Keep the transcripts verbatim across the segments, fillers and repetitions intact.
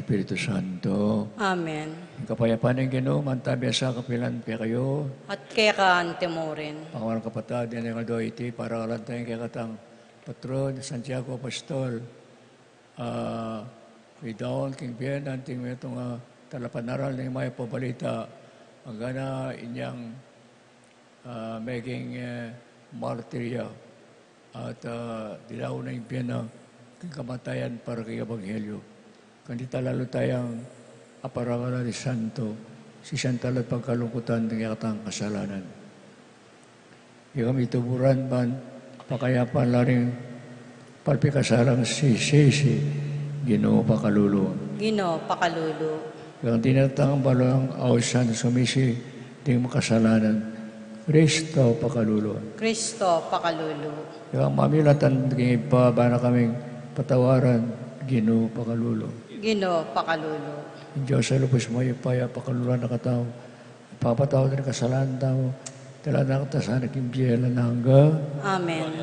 Espiritu Santo. Amen. Ing kapayapan ning Ginu mantabi sa kapilan kekayu. At keka antimurin. Mga kapatad, ing adua iti, parakalan taya ing kekatang patron, Santiago Apostol. Ah, idaun king bie anting metung a talapanaral ning Mayap a Balita, magana inyang, ah, meging, eh, martir ya, at, ah, didaun na ing bie na king kamatayan para king ebanghelyo. Kanita lalu tayang aparangalan ing santo, sisian tala at pagkalungkutan ning kekatang kasalanan. Ikami tuburan ban pakayapan la ring palpikasalang sisisi, Ginu pakalulu. Ginu pakalulu. Ikang dinatang balang ausan sumisi ding makasalanan, Kristo pakalulu. Kristo pakalulu. Ikang mamilatan king Ibpa ban na kaming patawaran, Ginu pakalulu. Ginu pakalulu. Ing Dios a lubus mayupaya pakalulu na katamu, papatawad na ring kasalanan tamu, dala na katamu sana king bie alang angga. Amen.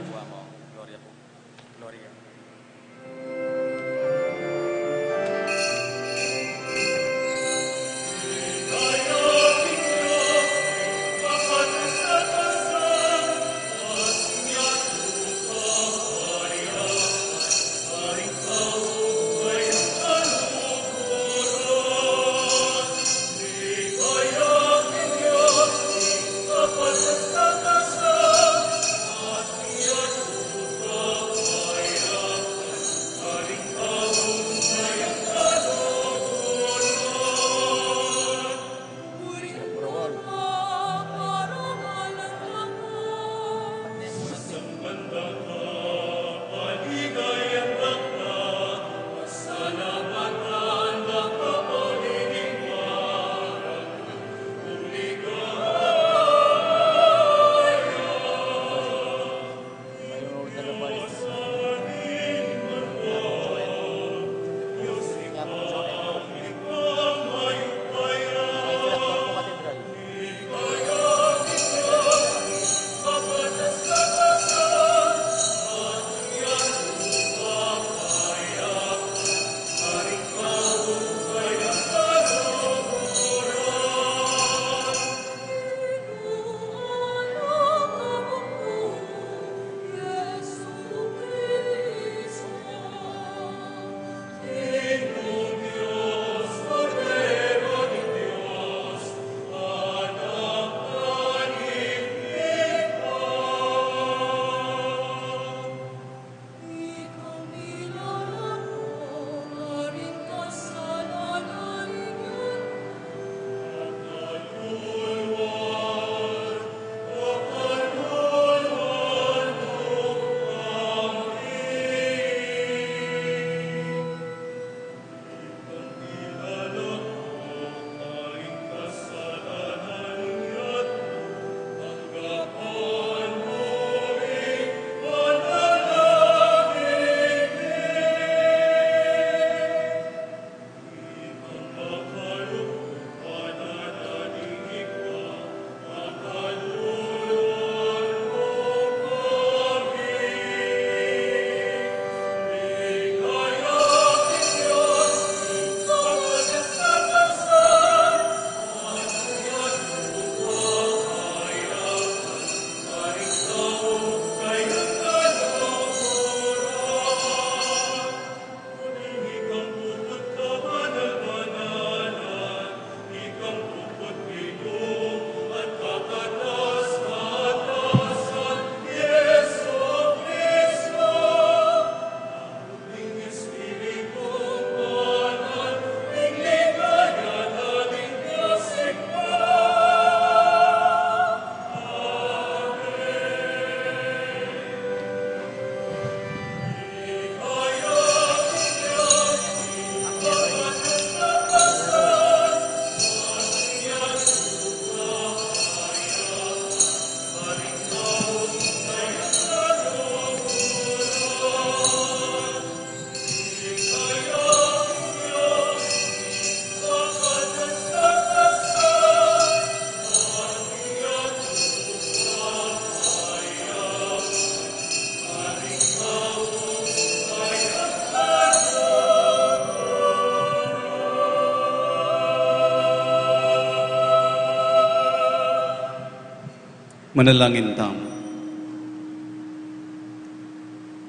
Manalangin tamu.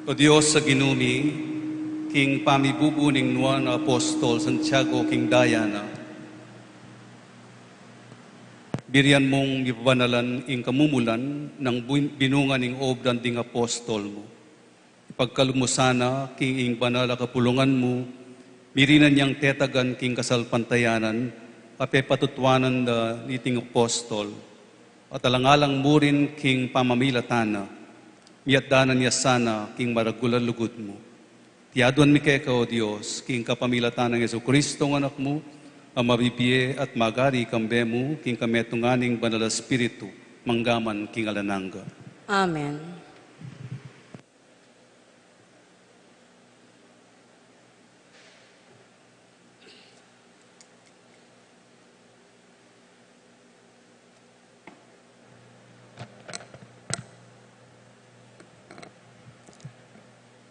O Dios a Ginu mi, king pamibubu ning nuan a Apostol Santiago king daya na, birian mung mibanalan ing kamumulan nang bu-, binunga ning obra ding apostol mu. Ipagkalub mu sana king ing banal a kapulungan mu, mirinan yang tetagan king kasalpantayanan a pepatutuanan da niting apostol. At alang-alang mu rin king pamamilatan na, miatdanan ya sana king maragul a lugud mu. Iti aduan mi keka, O Dios, king kapamilatan nang Jesucristo a Anak mu, a mabibie at magari kambe mu king kametungan ning Banal a Espiritu, mangga man king alang angga. Amen.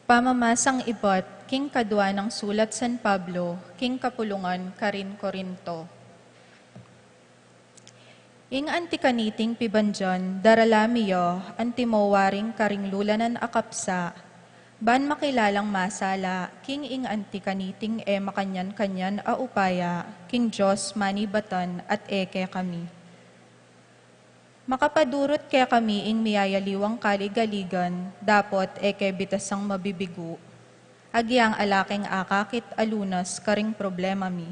Pamamasang ibat king kadua nang sulat San Pablo king kapulungan karin Corinto. Ing anti kaniting pibandian, darala mi ya antimo waring karing lulanan a kapsa, ban makilalang masala king ing anti kaniting e makanyan-kanyan a upaya king Dios manibatan at e kekami. Makapadurut kekami ing miyayaliwang kaligaligan, dapot e ke bitasang mabibigu. Agyang ala keng akakit a lunas karing problema mi,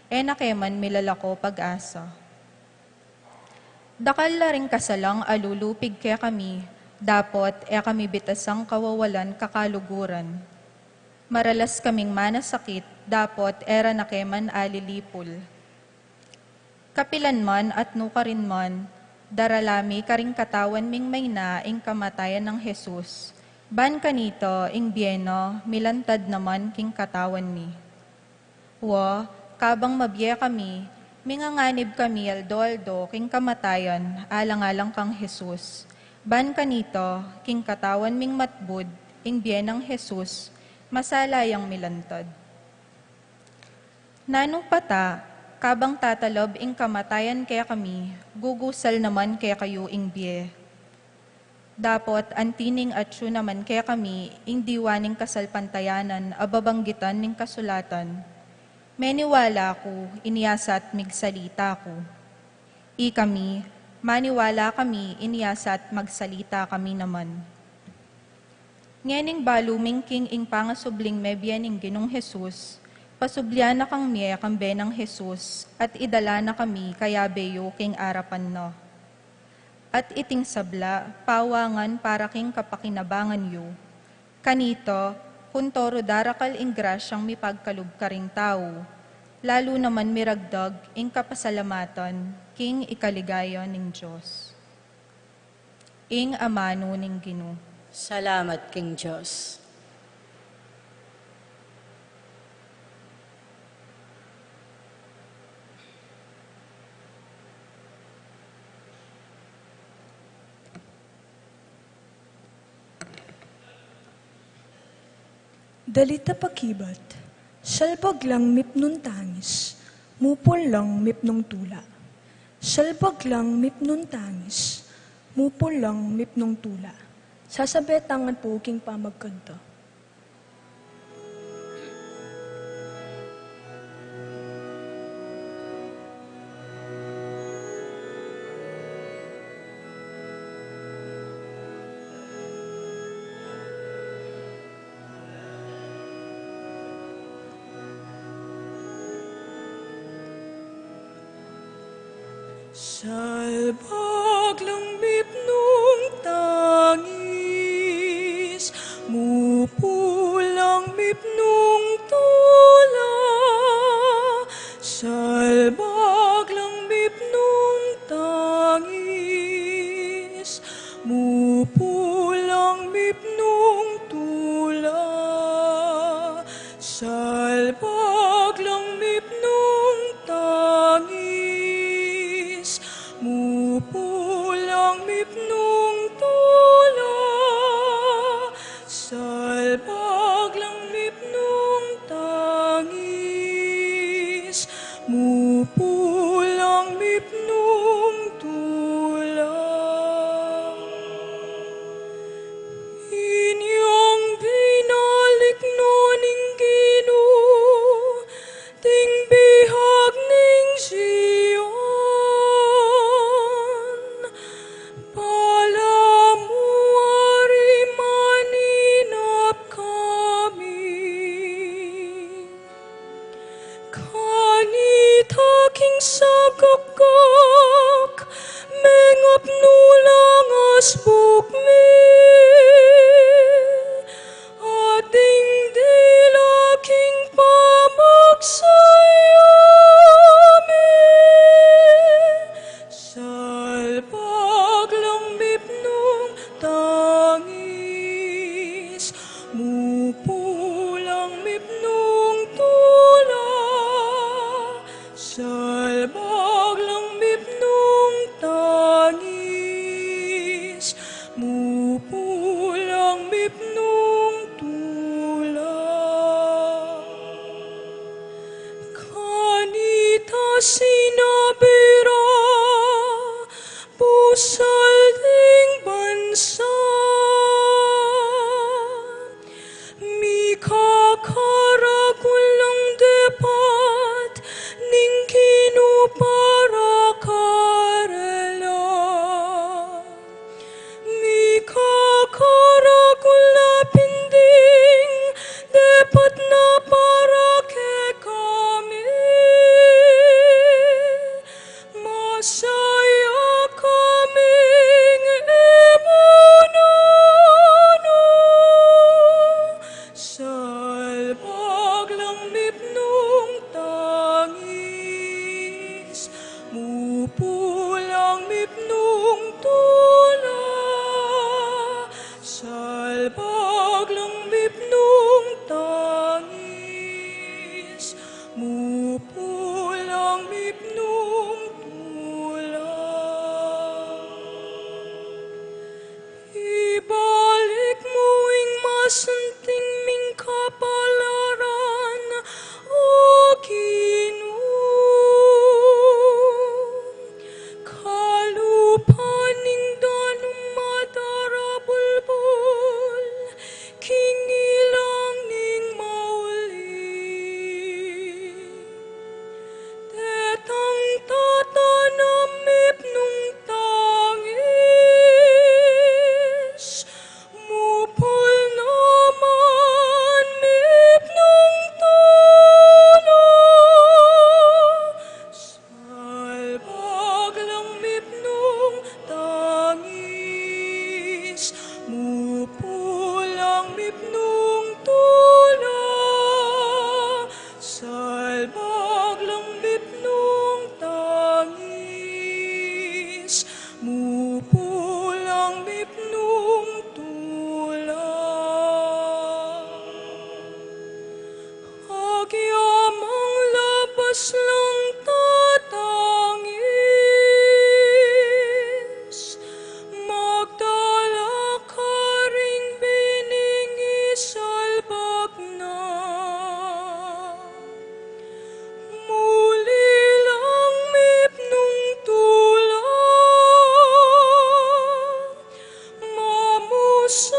e na ke man milalako pag-asa. Dakal la ring kasalang a lulupig kekami, dapot e kami bitasang kawawalan kakaluguran. Maralas kaming manasakit, dapot e ra na ke man alilipul. Kapilan man at nukarin man, darala mi karing katawan ming mayna ing kamatayan nang Jesus, ban kanita ing bie na milantad naman king katawan mi. Wa, kabang mabie kami, minganganib kami aldo-aldo king kamatayan alang-alang kang Jesus, ban kanita king katawan ming matbud, ing bie nang Jesus, masala yang milantad. Nanu pa ta, kabang tatalab ing kamatayan kekami, gugusal naman kekayu ing bie. Dapot anti ning atyu naman kekami ing diwa ning kasalpantayanan a babanggitan ning kasulatan, "Meniwala ku, inya sat migsalita ku." Ikami, maniwala kami, inya sat magsalita kami naman. Ngening balu ming king ing pangasubling mebie ning Ginung Jesus, pasublian na kang mie kambe nang Jesus, at idala na kami kayabe yu king arapan na. At iting sabla, pawangan para king kapakinabangan yu. Kanita, kuntoru darakal ing grasyang mipagkalub karing tau, lalu naman miragdag ing kapasalamatan king ikaligaya ning Dios. Ing amanu ning Ginu. Salamat king Dios. Dalit a pakibat. Salbag lang mipnung tangis, mupul lang mipnung tula. Salbag lang mipnung tangis, mupul lang mipnung tula. Sasabe tang pu king pamagkanta. Salbag lang mipnung tangis, mupul lang mipnung tula. Salbag lang mipnung tangis, mupul lang mipnung tula. Salbag lang mipnung tangis, mupul Pulang mipnung tula. Kanita sinabi ra, busal ding bansa, mikakaragul lang depat ning Ginu para karela. Mikakaragul a pin ding depat na para kekami. Masaya kaming imananu. Salbag lang mipnung tangis, mupulang mipnung tula. Salbag lang mipnung tangis, mupulang mipnung tula. Ibalik mu ing masanting ming kapalaran, O Ginu. Kalupa ning danum madarabulbul, king ilang ning mauli. Detang tatanam mipnung tangis, mupul naman mipnung tula. Salbag lang mipnung tangis, mupulang mipnung tula. Salbag lang mipnung tangis, mupulang mipnung tula. Agyamang labas lang tatangis, magdala karing bining isalbag na. Muli lang mipnung tula, mamusan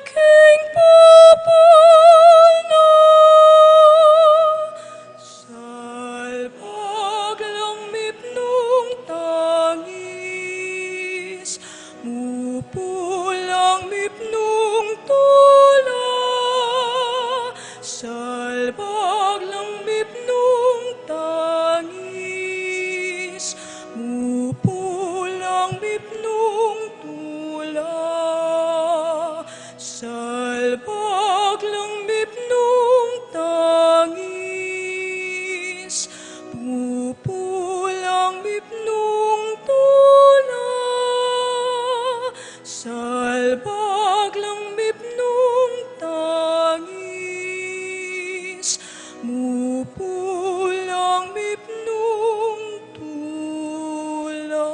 king pupul na. Salbag lang mipnung tangis, mupulang mipnung tula. Salbag lang mipnung tangis, mupulang mipnung tula. Salbag lang mipnung tangis, mupulang mipnung tula. Salbag lang mipnung tangis, mupulang mipnung tula.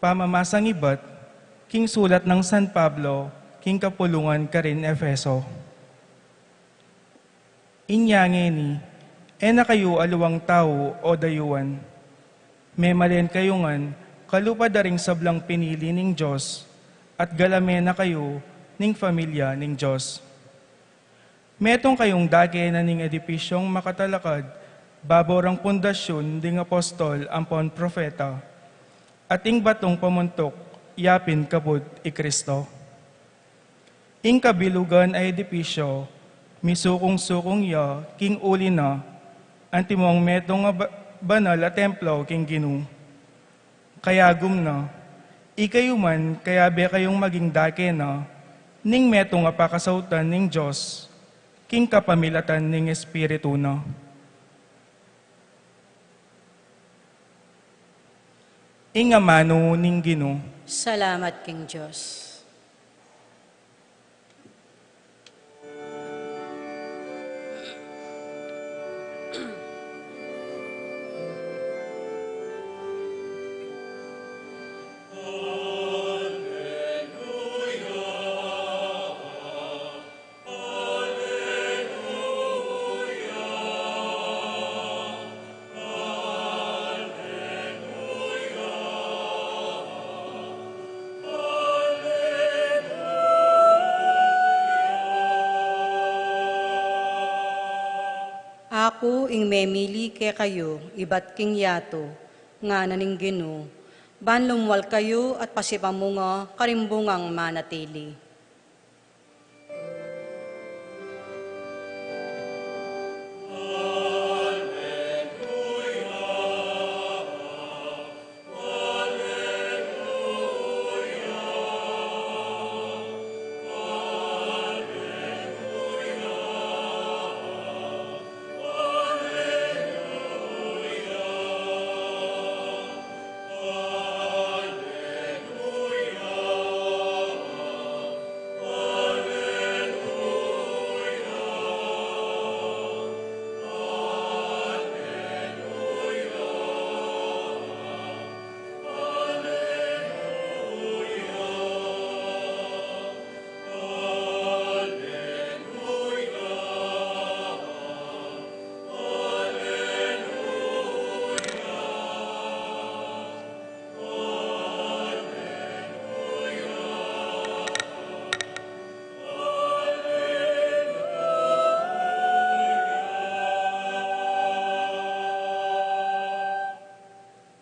Pamamasang ibat king sulat nang San Pablo king kapulungan karin Efeso. Inya ngeni, e na kayu aliwang tau o dayuan. Memalen kayu ngan kalupa da ring sablang pinili ning Dios, at galame na kayu ning familia ning Dios. Metung kayung dake na ning edipisyung makatalakad babo rang pundasyun ding apostol ampon propeta, at ing batung pamuntuk ya pin kabud i Cristo. Ing kabilugan a edipisyu, misukung-sukung ya king uli na, antimong metung a ba-, banal a templo king Ginu. Kayagum na, ikayu man, kayabe kayung maging dake na, Ning metung a pakasautan ning Dios, king kapamilatan ning Espiritu na. Ing amanu ning Ginu. Salamat king Dios. Aku ing memili kekayu ibat king yatu, ngana ning Ginu, ban lumwal kayu at pasipamunga karing bungang manatili.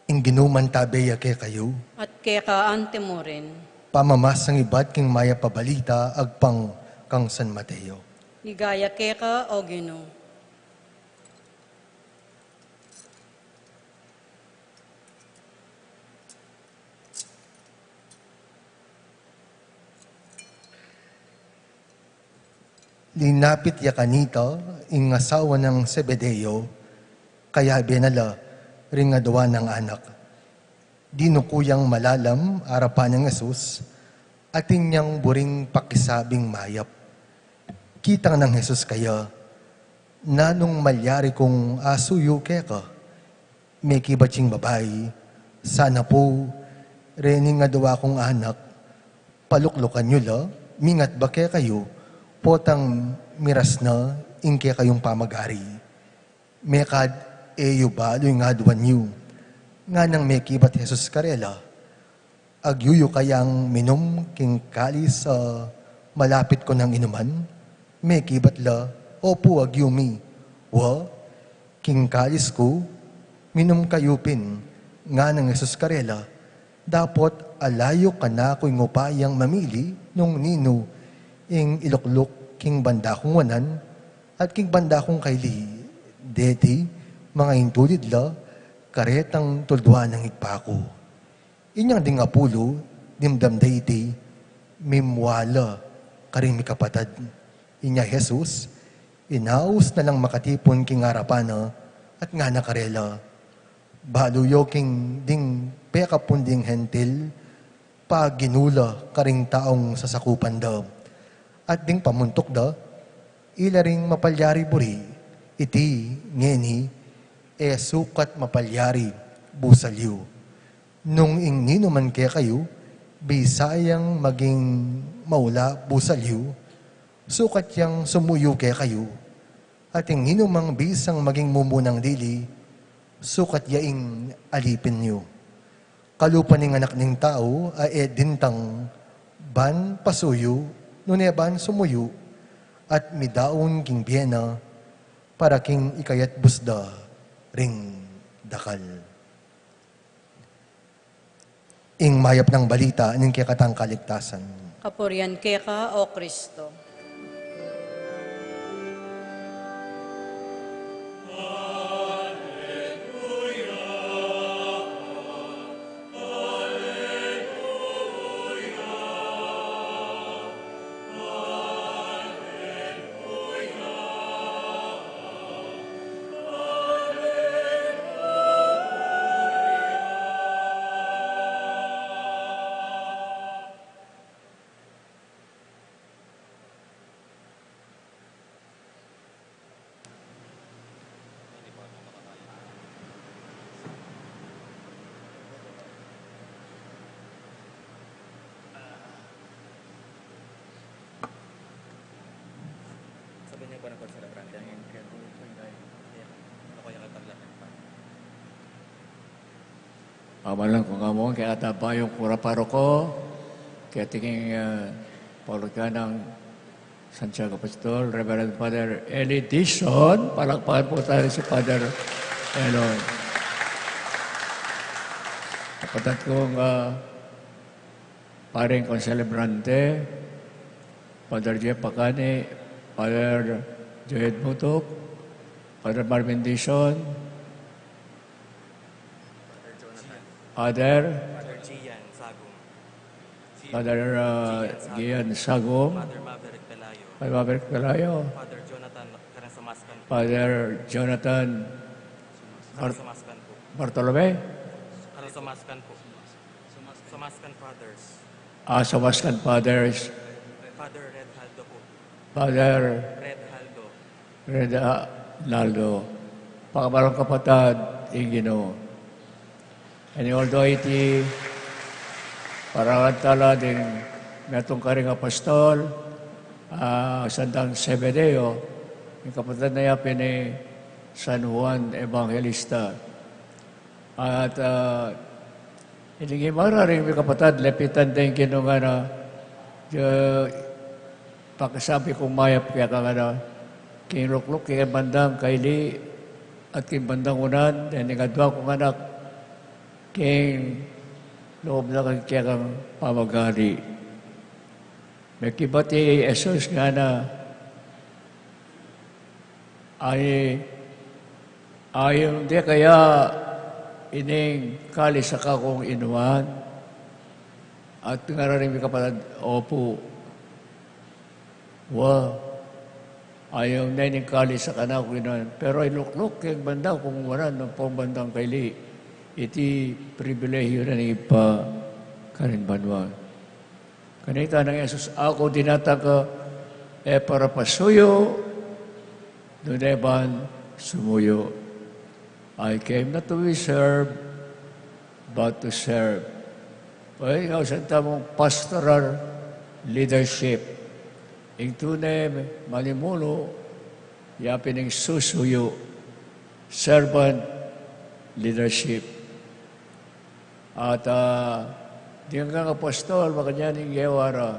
Ing Ginu mantabe ya kekayu. At keka antimurin. Pamamasang ibat king mayap a balita agpang kang San Mateo. Ligaya keka, O Ginu. Linapit ya kanita ing asawa nang Zebedeo, kayabe na la ring adua nang anak. Dinuku yang malalam arapan nang Jesus, atin yang buring pakisabing mayap. Kitang nang Jesus kaya, nanung malyari kung asuyu keka? Mekibat ing babai, sana pu, rening adua kung anak, paluklukan yu la, mingat ba kekayu, potang miras na ing kekayung pamagari. Mekad e yu balu ing aduan yu. Nganang mekibat Jesus karela, agyuyu kayang minum king kalis a malapit ko nang inuman? Mekibat la, opu, agyu mi. Wa, king kalis ku, minum kayu pin. Nganang Jesus karela, dapot ala yu kanaku ing upayang mamili nung ninu ing ilukluk king banda kung wanan at king banda kung kaili. Deti, mangaintulid la karetang tulduan nang Ibpa ku. Inyang ding apulu, dimdam da iti, mimwala karing mikapatad. Inya Jesus, inaus na lang makatipun king arapan na, at ngana karela, balu yu king ding pekapun ding Hentil, paginu la karing taung sasakupan da. At ding pamuntuk da, ila ring mapalyari buri, iti ngeni, e sukat mapalyari busal yu. Nung ing ninuman kekayu, bisa yang maging maula busal yu, sukat yang sumuyu kekayu, at ing ninumang bisang maging mumunang dili, sukat ya ing alipin yu. Kalupa ning Anak ning Tau a e dintang ban pasuyu, nune ban sumuyu, at midaun king bie na, para king ikayatbus da ring dakal. Ing mayap nang balita ning kekatang kaligtasan. Kapurian keka, O Kristo. Amalan ku ngan mu keng ating bayung kura paroko, keng ating, ah, parokya nang Santiago Apostol, Reverend Father Eli Dizon. Palakpakan pu tamu si Father Elon. Kapatad kung, ah, pareng konselebrante, Father Jeff Pacani, Father Joed Mutuk, Father Marvin Dizon, Father Father Gian Sagum. Father, uh, Gian Sagum. Gian Sagum. Father Maverick Pelayo. Father Maverick Pelayo. Father Jonathan Karansamaskan. Father Jonathan Bar-, Karansamaskan po. Bartolome? Karansamaskan po. Somaskan Fathers. Ah, Somaskan Fathers. Father Red Haldo po. Father Red Haldo. Red, ah, Naldo. Pakamalan kung kapatad ing Ginu. Ini aldo iti, parangalan tala ding metung karing apostol, ah, Santang Zebedeo, ing kapatad na yapin i San Juan Evangelista. At, ah, ining imara ring mikapatad, lepitan da ing Ginu ngana, ah, pakisabi kung mayap keka ngana, king lukluk king bandang kaili at king bandang unan, deni adua kung anak king lub na king kekang pamagali. Mekibat i Jesus ngana, Ay, ayung de kaya ining kalis a kakung inuan? At ngara ring mikapatad, Opu. Wa, ayung ne ining kalis a kanaku inuan. Pero ilukluk keng banda kung wanan, ampong bandang kaili, iti pribilehiyu na ning Ibpa karin banua. Kanita nang Jesus, aku dinatang ke e para pasuyu, nune ban sumuyu. I came not to be served, but to serve. Ay, ngausan tamung pastoral leadership. Ing tune manimulu, yapin ing susuyu, servant leadership. At, ah, ding apostol, makanyan ing gewa ra.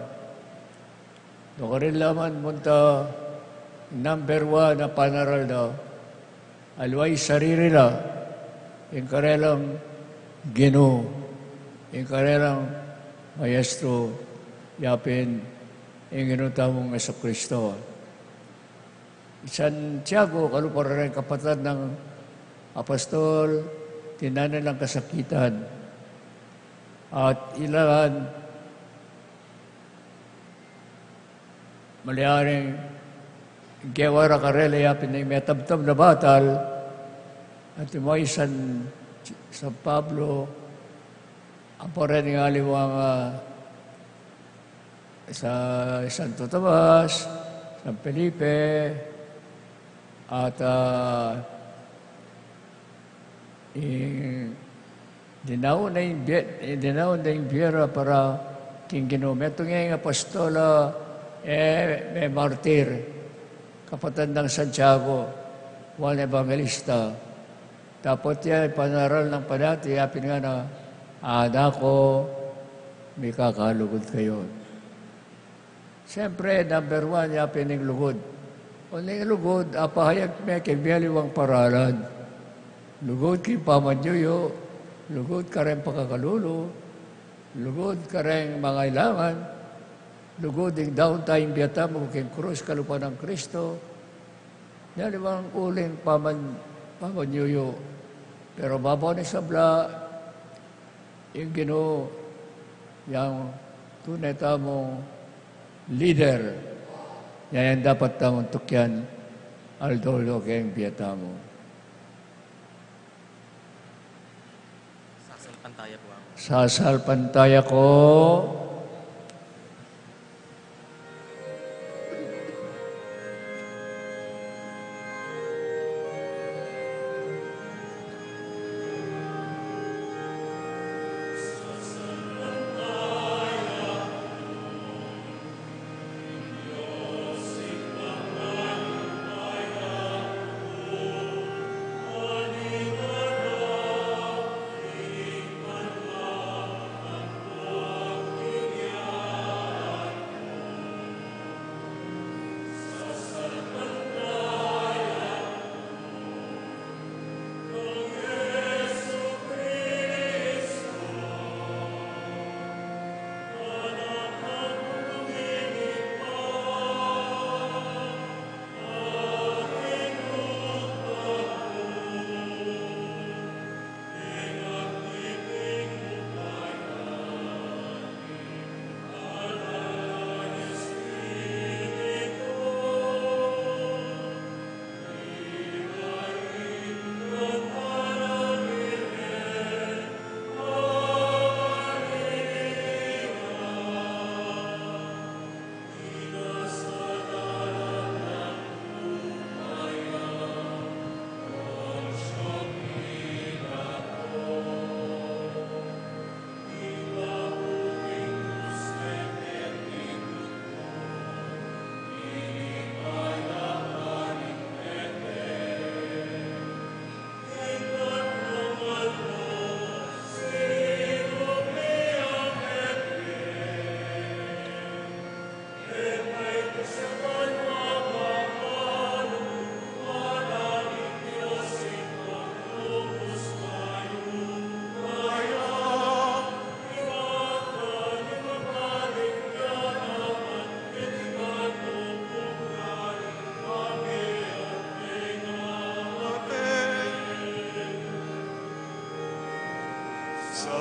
Nukarin la man munta number one a panaral da, aliwa ing sarili la, ing karelang Ginu, ing karelang Maestro, yapin ing Ginu tamung Jesucristo. Santiago, kalupa reng kapatad nang apostol, tinan ne lang kasakitan. At ila ngan, malyaring gewa ra karela yapin ing metabtab na batal, at ing San, San Pablo, ampo rin ing aliwang, ah, Sa-, Santo Tomas, San Felipe, at, ah, ing dinaun da ing bie-, dinaun da ing bie ra para king Ginu. Metung ya ing apostol a, e, e martir, kapatad nang Santiago, Juan Evangelista. Dapot ya ipanaral nang padati, yapin ngana, Anak ku, mikakalugud kayu. Siyempre, number one, yapin ing lugud. Uling lugud, apahayag me king mialiwang paralan. Lugud king pamanyuyu, lugud kareng pakakalulu, lugud kareng mangailangan, lugud ing daun ta ing bie tamu king krus kalupa nang Kristo, Mialiwang uling paman-, pamanyuyu. Pero babo ning sabla, ing Ginu yang tune tamung leader, ya yang dapat tamung tukyan aldo-aldo king bie tamu. Sasalpantaya ku. Sasalpantaya ku.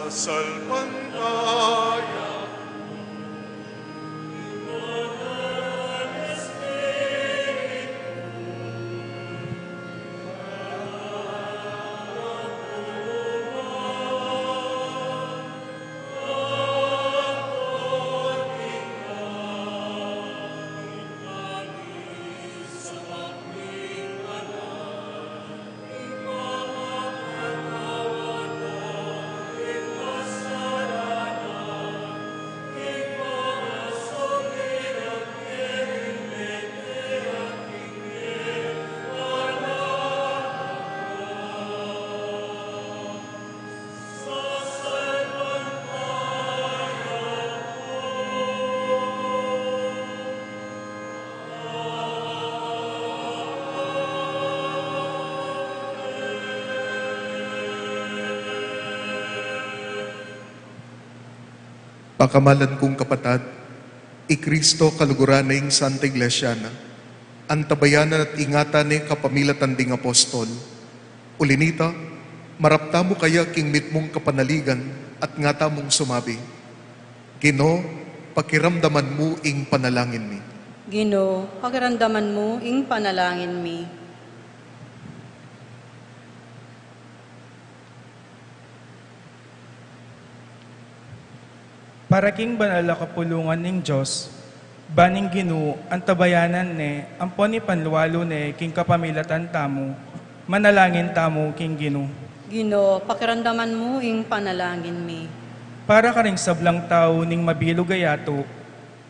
Salpantaya. Pakamalan kung kapatad, i Kristo kaluguran na ing Santa Iglesia na, antabayanan at ingatan ne kapamilatan ding apostol. Uli nita, marap tamu kaya king mitmung kapanaligan at nga tamung sumabi, Ginu, pakiramdaman mu ing panalangin mi. Ginu, pakiramdaman mu ing panalangin mi. Para king banal a kapulungan ning Dios, ban ing Ginu antabayanan ne ampon ipanlualu ne king kapamilatan tamu, manalangin tamu king Ginu. Ginu, pakiramdaman mu ing panalangin mi. Para karing sablang tau ning mabilug a yatu,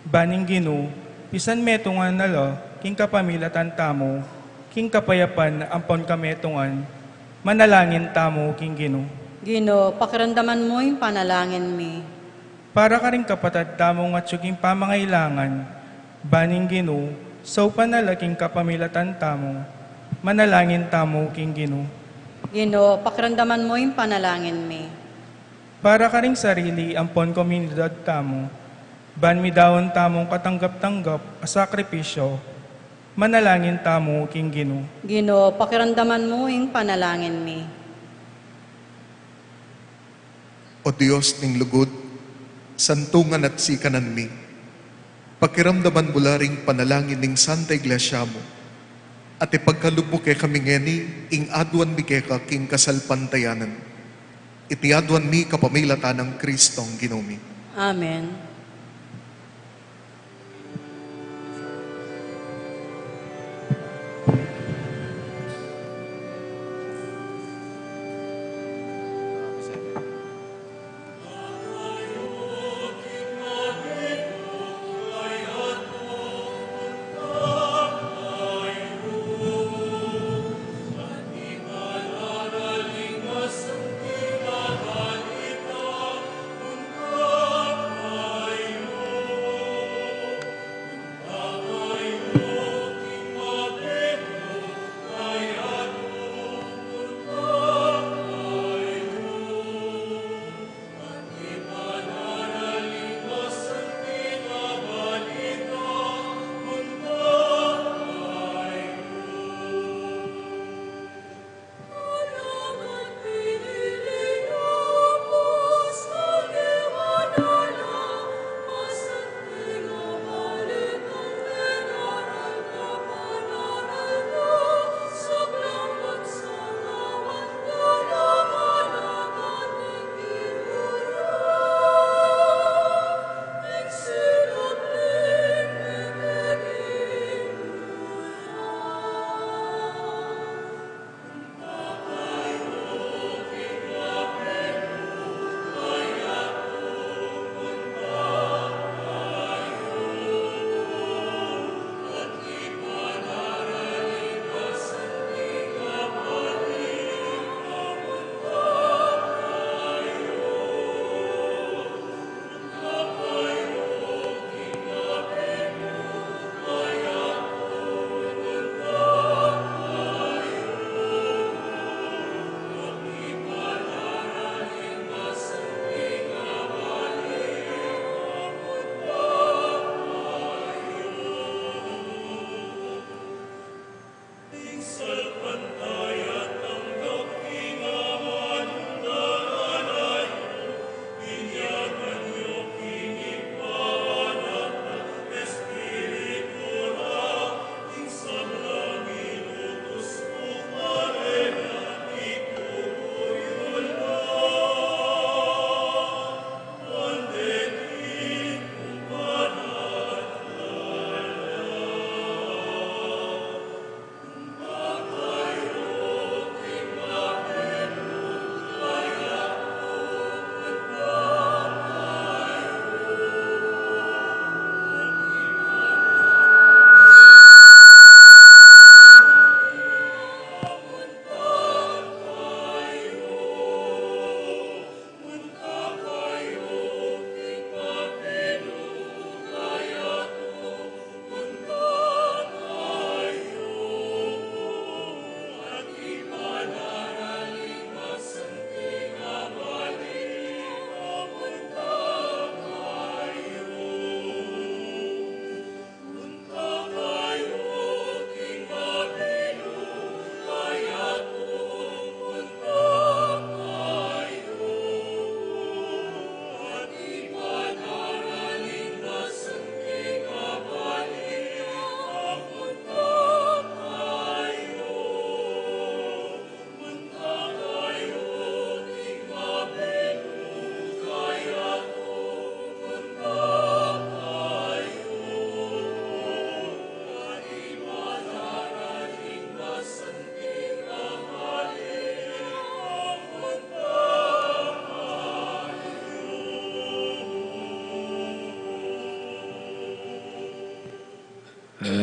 ban ing Ginu, pisan metungan na la king kapamilatan tamu king kapayapan ampon kametungan, manalangin tamu king Ginu. Ginu, pakiramdaman mu ing panalangin mi. Para karing kapatad tamung atyu king pamangailangan, ban ing Ginu, saupan na la king kapamilatan tamu, manalangin tamu king Ginu. Ginu, pakiramdaman mu ing panalangin mi. Para karing sarili ampon komunidad tamu, ban midaun tamung katanggap-tanggap a sakripisyo, manalangin tamu king Ginu. Ginu, pakiramdaman mu ing panalangin mi. O Dios ning lugud, santungan at sikanan mi, pakiramdaman mu la ring panalangin ning Santa Iglesia mu, at ipagkalub mu kekami ngeni ing aduan mi keka king kasalpantayanan. Iti aduan mi kapamilatan nang Kristong Ginu mi. Amen.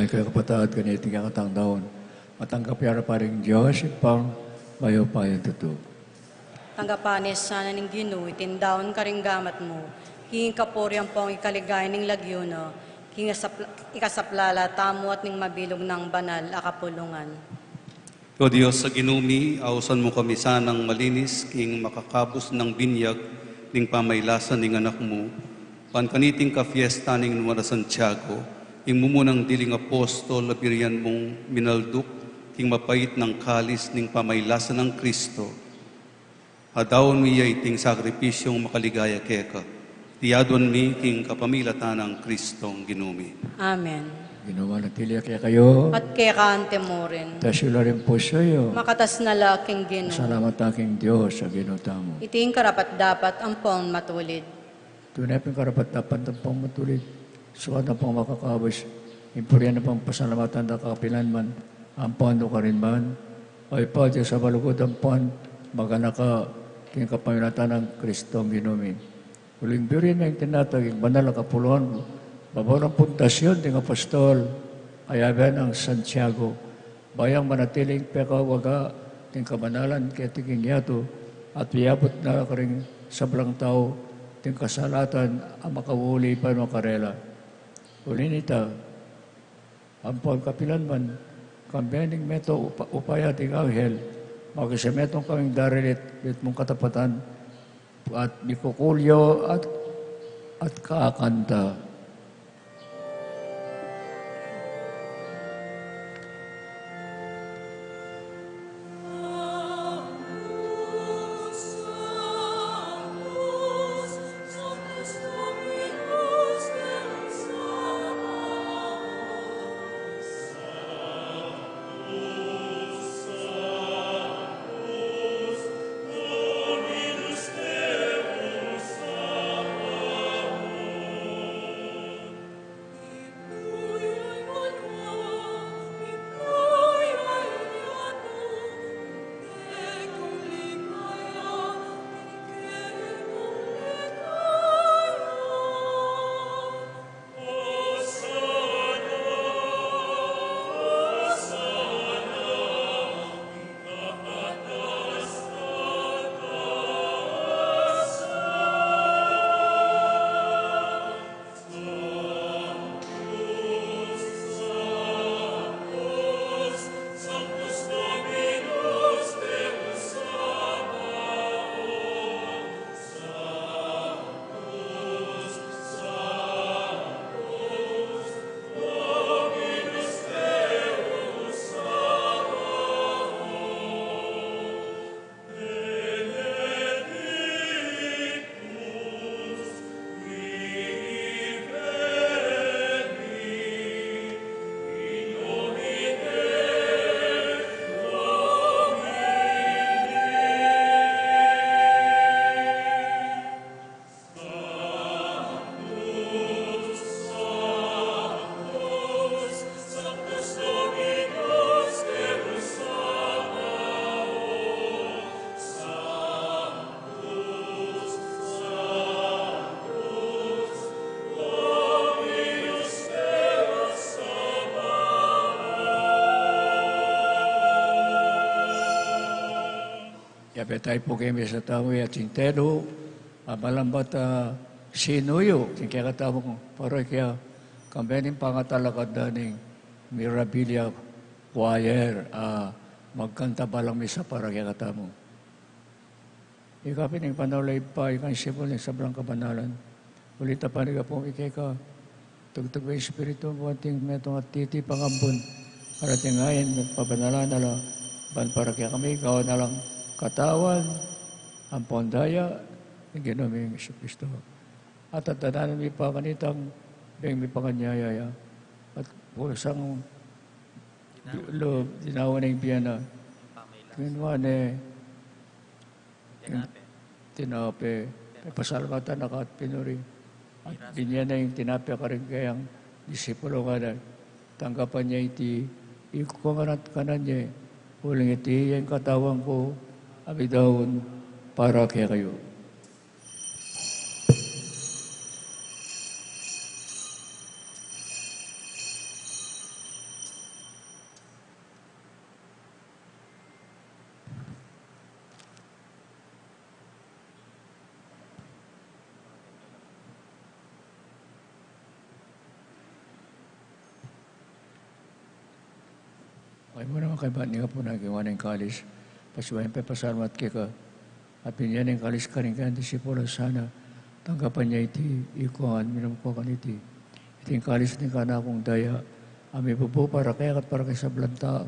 Kaya kapatad, kaniting kekatang daun, matanggap ya para king Dios Ibpang mayupayang tutu. Tanggapan na sana ning Ginu iting daun karing gamat mu, king kapurian ampong ikaligaya ning lagyu na, king asap-, ikasaplala tamu at ning mabilug nang banal a kapulungan. O Dios a Ginu mi, ausan mu kami sanang malinis king makakabus nang binyag ning pamailasa ning Anak mu, ban kaniting kafiesta ning Nuan a Santiago, ing mumunang diling apostol, a birian mung minalduk king mapait nang kalis ning pamailasa nang Kristo. Adaun mi ya iting sakripisyung makaligaya keka. Iti aduan mi king kapamilatan nang Kristong Ginu mi. Amen. Ginu manatili ya kekayu. At keka anti mu rin. Taas yu la ring pusu yu. Makatas na la king Ginu. Salamat ta king Dios a Ginu tamu. Iti ing karapat-dapat ampong matulid. Tune pin karapat-dapat ampong matulid, sukat ampong makakabus, ing purian ampong pasalamatan da ka kapilan man, ampon nukarin man. O Ibpa, Dios a malugud, ampon maganaka king kapamilatan nang Kristong Ginu mi. Uling buri me ing tinatag ing banal a kapulungan, babo nang pundasyun ding apostol, kayabe nang Santiago, ban manatiling pekawaga ning kabanalan keti king yatu, at miabut na karing sablang tau ding kasalatan a makauli pa makarela. Uli na nita, ampon kapilan man, kambe ning metung upa-, upaya ding anghel, makisametung kaming daralit king mitmung katapatan, at mikukulyu at, at kakanta. Yabe tamu pu king misa tamu ya, king telu a malambat a sinuyu king kekatamung parokya, kambe ning pangatalakad da ning Mirabilia Choir a magkanta balang misa para kekatamu. Ika pin ing banal a Ibpa, ika ing sibul ning sablang kabanalan. Uli ta paniga pu mi keka, tugtug ing Espiritu mu, anting metung at titi pangambun, at atin ngeni magpabanalan na la, ban para kekami gawan na lang katawan ampon daya ning Ginu ming Jesucristo. At aduan mi pa kanitang beng mipanganyaya ya, at kusang lub, dinawa ne ing bie na, kinuwa ne ing tinape, pepasalamatan na ka at pinuri, at binye ne ing tinape karing kayang disipulo, ngana, tanggapan ye iti, ikong ngan at kanan ye, uling iti ya ing katawan ku a midaun para kekayu. Kaya mu naman kaya ba niya po na ginawa ning kalis? Pasibayu ing pepasalamat keka, at binie ning kalis karing kayang disipulo sana. Tanggapan ye iti, ikong minum ko kaniti. Iti ing kalis ning kanakung daya, a mibubu para kekayu at para king sablang tau.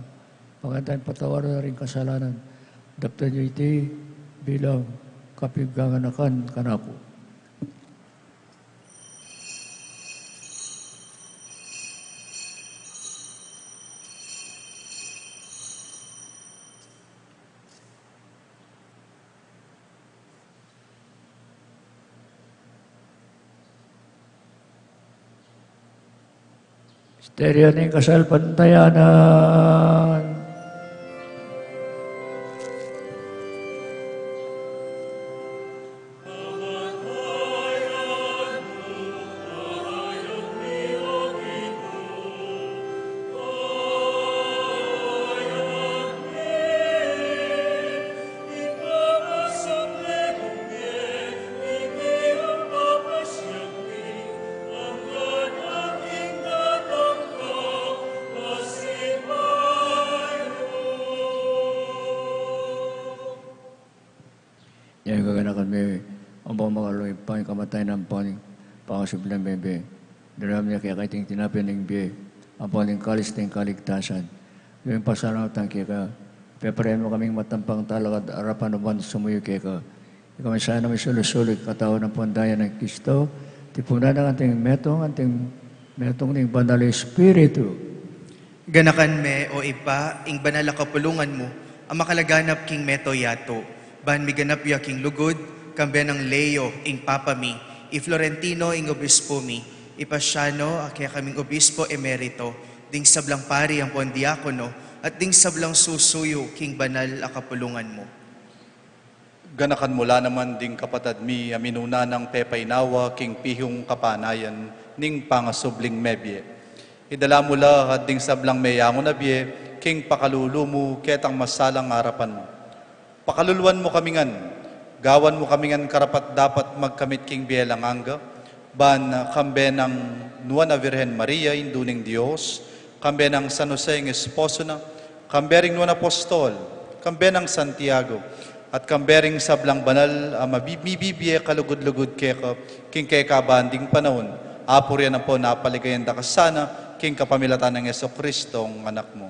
Pangantang patawaran da ring kasalanan. Daptan ye iti bilang kapiganakan kanaku. Misteryu ning kasalpantayanan. Nya gaganakan mi, ampon makalung ing pangkamatayan ampon ing pangasubling mebie. Daraun mi keka iting tinape ning bie, ampon ing kalis ning kaligtasan. Ing pasalamatan keka, peparenan mu kaming matampang talakad king arapan mu ban sumuyu keka. Ikami sana misulu-sulu king katawan ampon daya nang Kristo, tipunan na kanting metung, anting metung ning Banal a Espiritu. Ganakan me, o Ibpa, ing banal a kapulungan mu, a makalaganap king mabilug a yatu, ban miganap ya king lugud, kambe nang Leo, ing Papa mi, i Florentino, ing Obispo mi, i Paciano, a kekaming Obispo Emerito, ding sablang pari ampon diakono, at ding sablang susuyu king banal a kapulungan mu. Ganakan mu la naman ding kapatad mi a minuna nang pepainawa king pihung kapanayan ning pangasubling mebie. Idala mu la at ding sablang meyangu na bie king pakalulu mu ketang masalang arapan mu. Pakaluluan mu kami ngan, gawan mu kami ngan karapat-dapat magkamit king bie alang angga, ban kambe nang Nuan a Virgen Maria, Indu ning Dios, kambe nang San Jose ing esposo na, kambe ring Nuan a Apostol, kambe nang Santiago, at kambe ring sablang banal a mabi-, mibibie kalugud-lugud keka, king kekaban ding panaun, apurian ampon apaligayan da ka sana, king kapamilatan nang Jesucristo, ing Anak mu.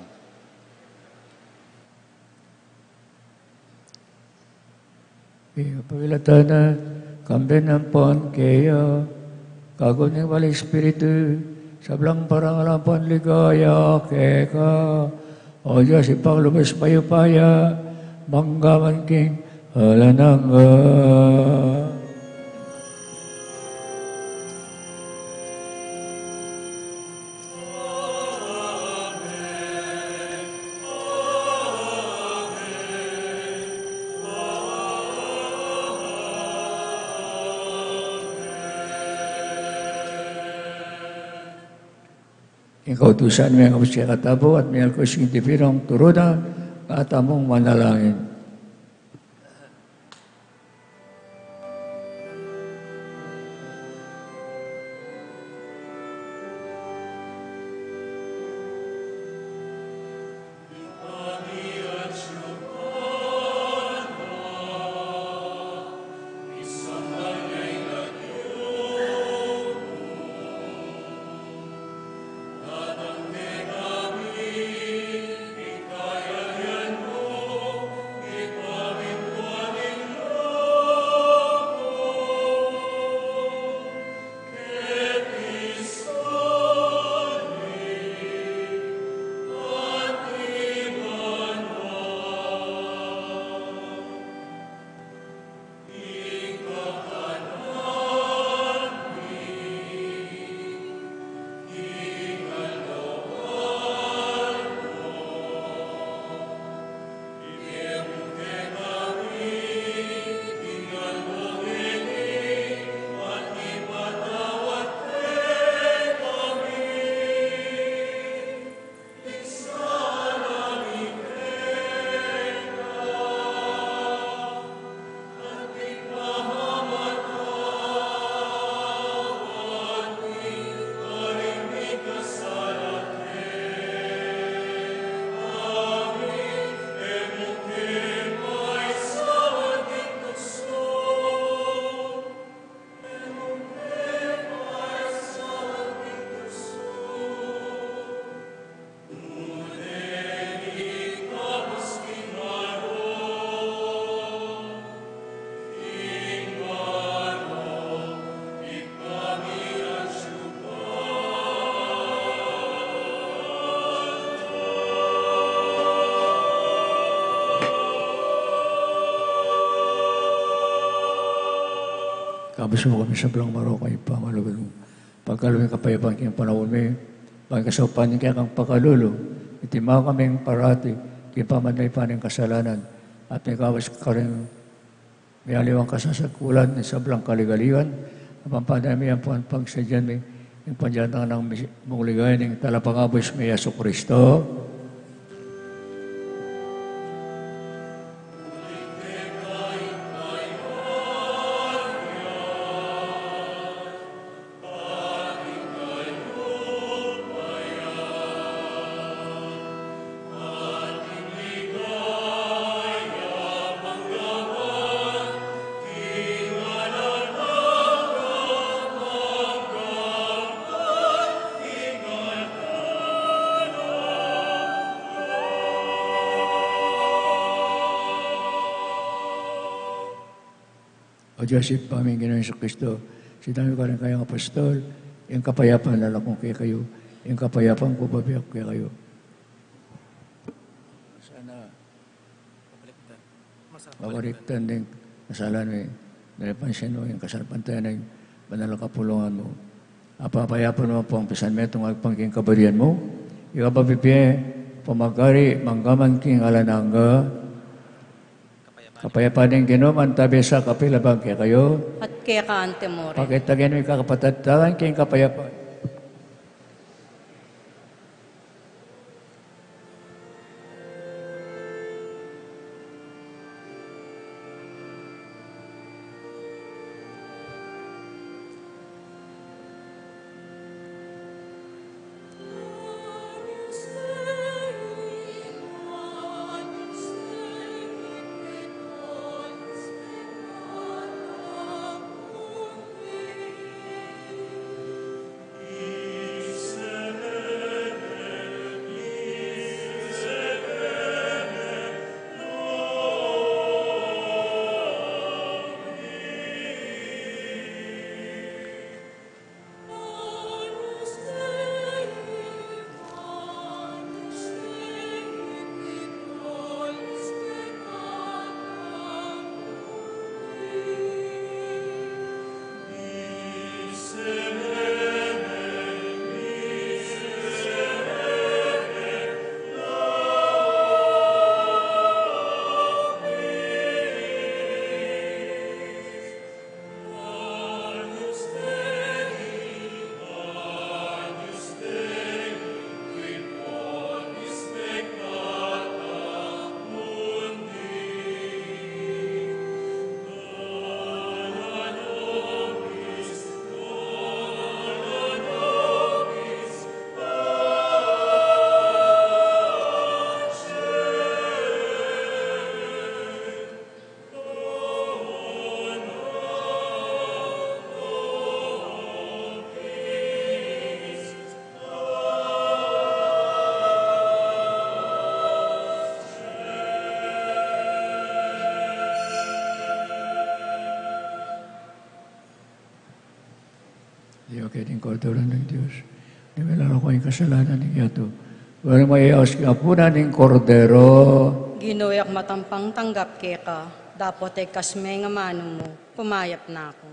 Ing kapamilatan na, kambe na ampon keya, kayabe ning Banal a Espiritu, sablang parangal ampon ligaya keka, O Dios, Ibpang lubos mayupaya, mangga man king alang angga. Ing kautusan mi, ing kapus kekatamu, at mialkus king tipi nang turu na, katamung manalangin. Tabus mu kami sablang marok a pamalugud mu. Pagkalub mu ing kapayapan king panaun mi, bang kasaupan ning kekang pakalulu, iti makaming parati king pamanaypan ning kasalanan, at ikawas karing mialiwang kasasagkulan ning sablang kaligaligan, a pampanayan mi ampon pagsadyan mi ing pandiantang nang mi-, mung ligaya ning talapangabus mi Jesu Kristo. O Dios, Ibpa mi, ing Ginu Jesucristo, sinabi karing kayang apostol, ing kapayapan lalakwan ku kekayu, ing kapayapan ku bibie ku kekayu. Sana makaligtas ding kasalan mi, dapot pansin mu ing kasalpantayanan ning banal a kapulungan mu. Apapayapan mu pu ing pisan metung agpang king kaburian mu. Ika bibie, pamagari, mangga man king alang angga. Kapayapan ning Ginu mantabi sa kapilan kekayu. At keka anti mu rin. Pakit tamu ing kapatad tamu king kapayapan. Iti ing Kordero ning Dios, a milalako king kasalanan ning yatu. Uli mayayaus king apunan ning Kordero. Ginu, e ku matampang tanggap keka, dapot igkas me ing amanu mu, kumayap na ku.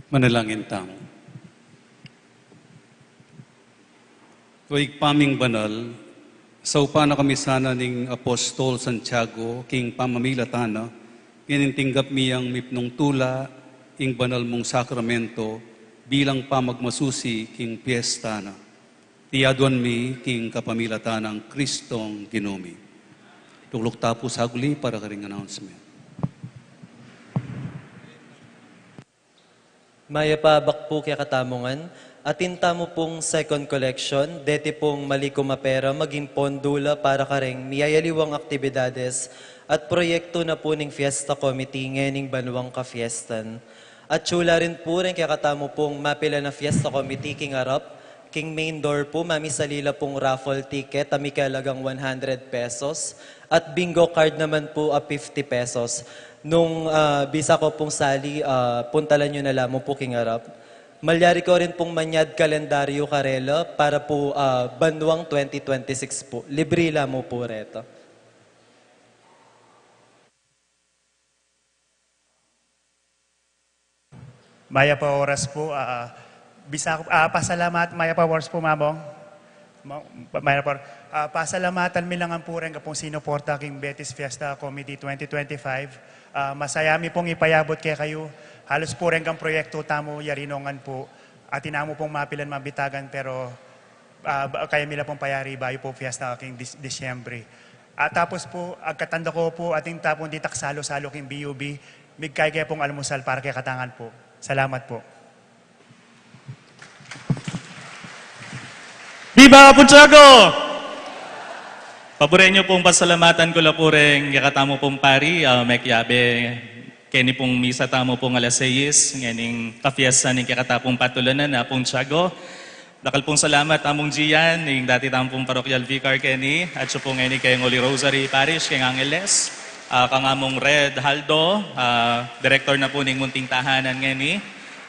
Manalangin tamu. O Ibpa ming banal, saupan na kami sana ning Apostol Santiago king pamamilatan na, ngening tinggap mi yang mipnung tula ing banal mung sakramento bilang pamagmasusi king piesta na. Iti aduan mi king kapamilatan nang Kristong Ginu mi. Lukluk ta pu saguli para karing announcement. Mayap a abak pu kekatamu ngan, atin tamu pung second collection, deti pung malikum a pera maging pondo la para kareng miyayaliwang aktibidades at proyektu na pu ning Fiesta Committee ngening banwang kafiestan. At sula rin pu reng kekatamu pung mapilan a Fiesta Committee king arap, king main door pu, mamisali la pung raffle ticket a mikalagang one hundred pesos, at bingo card naman pu a fifty pesos. Nung, ah, bisa ko pung sali, ah, puntalan yu na la mu pu king arap. Malyari ko rin pung manyad kalendaryu karela para pu, ah, banwang twenty twenty-six pu. Libri la mu pu reta. Mayap a oras pu, ah, bisa, ah, pasalamat, mayap a oras pu, Mamong. Ma-, mayap a or-, ah, pasalamatan mi la ngan pu reng kapung sinuporta king Betis Fiesta Committee twenty twenty-five. Ah, masaya mi pung ipayabut kekayu. Halus pu reng kang proyektu tamu, yari no ngan pu. Atin na mu pung mapilan mabitagan, pero ah, ba-, kaya mi la pung payari bayu pu fiesta king Dis-, Disyembre. At tapos pu, agkatanda ko pu, atin ta pung ditak salu-salu king B U B, migkaya pung almusal para kekatang ngan pu. Salamat pu. Viva Apung Tiago! Paburen yu pung pasalamatan ku la pu reng kekatamu pung pari, ah, mekiabe keni pung misa tamu pung alas seis, ngening kafiesta ning kekata pung patulanan, Apung Tiago. Dakal pung salamat, Among Gian, ing dati tamu pung parokyal vicar keni, at siya pung ngeni keng Holy Rosary Parish, keng Angeles. Ah, kang Among Red Haldo, ah, director na pu ning munting tahanan ngeni.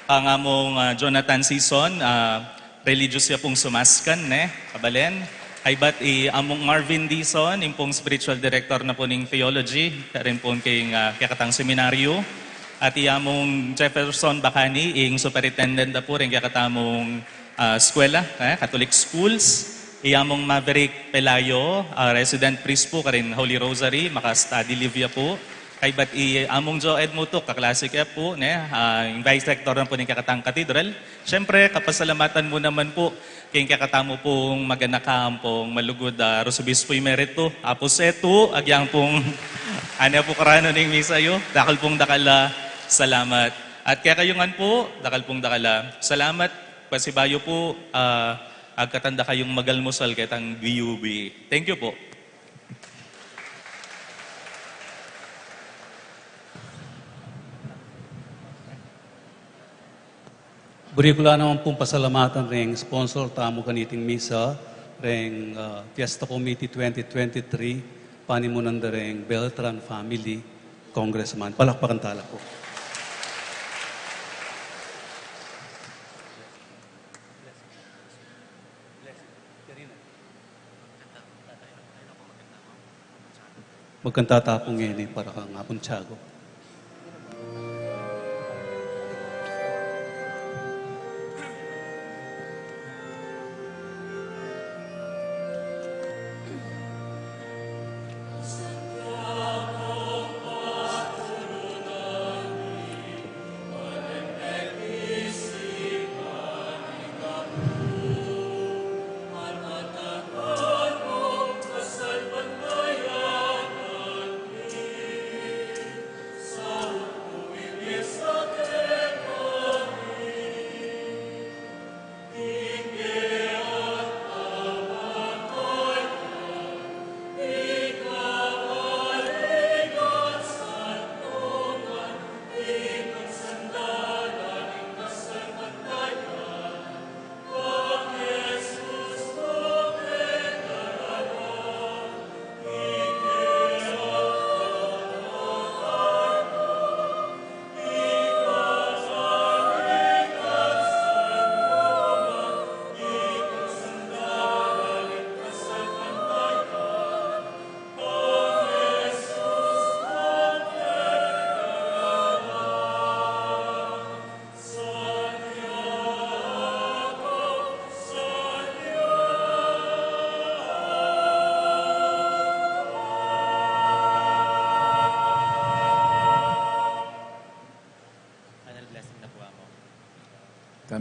Kang Among, ah, Jonathan Sison, ah, religious ya pung sumaskan, ne, kabalen. Kaybat i Among Marvin Dison, ing pung spiritual director na pu ning theology, karin pung king, ah, kekatang seminaryo. At i Among Jefferson Bacani, ing superintendent na pu ring kekatamung, ah, eskwela, eh, Catholic schools. I Among Maverick Pelayo, ah, resident priest pu karin Holy Rosary, maka-study leave ya pu. Kaybat i Among Joed Mutuk, kaklase ke pu, ne, ah, ing vice rector na pu ning kekatang katedral. Siyempre, kapasalamatan mu naman pu king kekatamu pung maganaka ampong malugud a Arsobispo Emerito, Apu Setu, agyang pung ane pu karanu ning misa yu, dakal pung dakal a salamat. At kekayu ngan pu, dakal pung dakal a salamat, pasibayu pu, ah, agkatanda kayung magalmusal ketang B U B. Thank you pu. Buri ku la naman pung pasalamatan reng sponsor tamu kaniting misa, reng, ah, Fiesta Committee twenty twenty-three, panimunan da reng Beltran family, Congressman. Palakpakan ta la pu. Magkanta ta pu ngeni para kang Apung Tiago.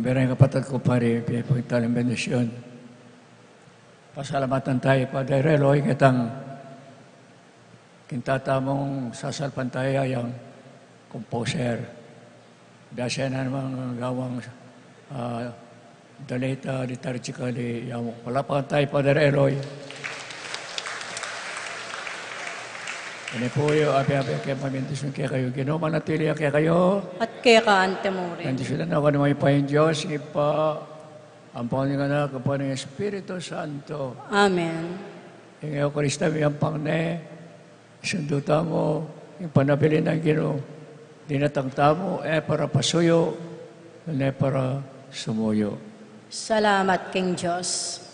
Pero ing kapatad ku, pari, pie pung taling bendisyun. Pasalamatan tayu i Padre Eloy ketang king tatamung sasalpantaya yang composer. Biasa na namang gawang, ah, dalita liturgical, e, yang palapakan tayu i Padre Eloy. Ini pu yu, abe-abe ke mamindisyun kekayu, Ginu, manatili ya kekayu. At keka anti murin. Bendisyunan na kayu ning Ibpa ing Dios, ing Ibpa, ampo ning Anak, ampo ning Espiritu Santo. Amen. Ing Eukaristia miyampang ne, isundu tamu ing panabilin nang Ginu, dinatang tamu, e para pasuyu, nune para sumuyu. Salamat king Dios.